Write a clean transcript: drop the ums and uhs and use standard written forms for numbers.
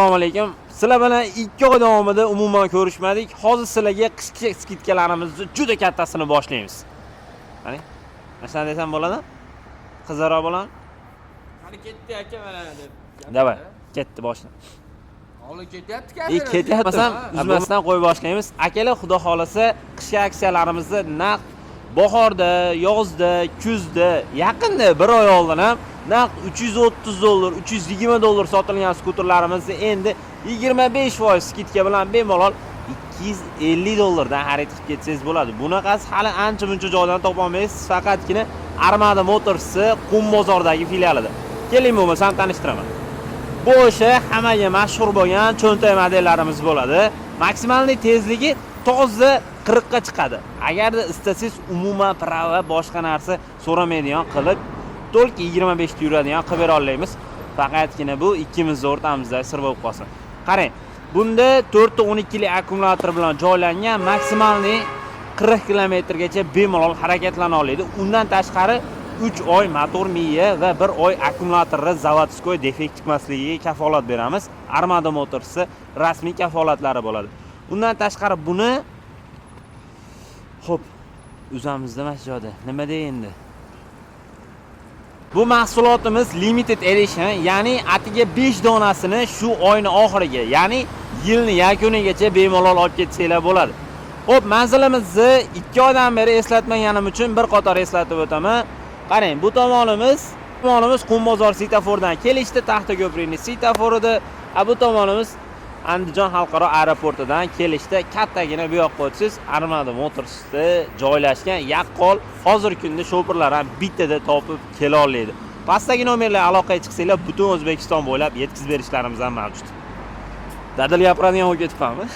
Assalomu alaykum. Sizlar bilan 2 oy davomida umuman ko'rishmadik. Hozir sizlarga qishki скидка larimizni juda kattasini boshlaymiz. Qani? Mana shuni desam bo'ladi? Qizarroq bo'ladimi? Qani, ketdi aka, mana deb. Давай, ketdi, boshla. Holi ketyapti. E, ketyapmasam uzmasdan qo'yib boshlaymiz. Akalar, xudo xolasa, qishki aksiyalarimizni naq bahorda, yozda, kuzda, yaqinda bir oy oldin ham naq 330 dollar, 320 dollar sotilgan skuterlarimizni endi 25% скидка bilan bemalol 250 dollardan xarid qilib ketsangiz bo'ladi. Bunaqasi hali ancha muncha joydan topolmaysiz, faqatgina Armada Motors'i Qum bozordagi filialida. Keling, bo'lmasam tanishtiraman. Bu o'sha hammaga mashhur bo'lgan cho'ntak modellarimiz bo'ladi. Максимальный tezligi toza 40 ga chiqadi. Agarda istasangiz, umuman права, boshqa narsa so'ramaydigan qilib, только 25 ta yuradigan qilib bera olamiz. Faqatgina bu ikkimizni o'rtamizda sir bo'lib qolsin. Qarang, bunda 4 ta 12 lik akkumulyator bilan joylangan, максимальный 40 kilometrgacha bemalol harakatlana oladi. Undan tashqari 3 oy motor miya va 1 oy akkumulyatorni заводской defekt chiqmasligiga kafolat beramiz. Armada Motors'i rasmiy kafolatlari bo'ladi. Undan tashqari buni, xo'p, uzamizda mana shu joyda. Nima dey endi? Bu mahsulotimiz limited edition, ya'ni atiga 5 donasini shu oyni oxiriga, ya'ni yilni yakunigacha bemalol olib ketsanglar bo'ladi. Xo'p, manzilimizni 2 oydan beri eslatmaganim uchun bir qator eslatib o'taman. Qarang, bu tomonimiz Qumbozor svetofordan kelishda Taxtako'prikni svetoforida, a bu tomonimiz Andijon xalqaro aeroportidan kelishda kattagina bu yoqqa o'tsangiz, Armada Motorsda joylashgan yaqqol, hozirgi kunda shopirlar ham bittada topib kela oladi. Pastdagi nomerlar aloqaga chiqsanglar, butun O'zbekiston bo'ylab yetkazib berishlarimiz ham mavjud. Dadil gapiradigan bo'lib ketibmanmi?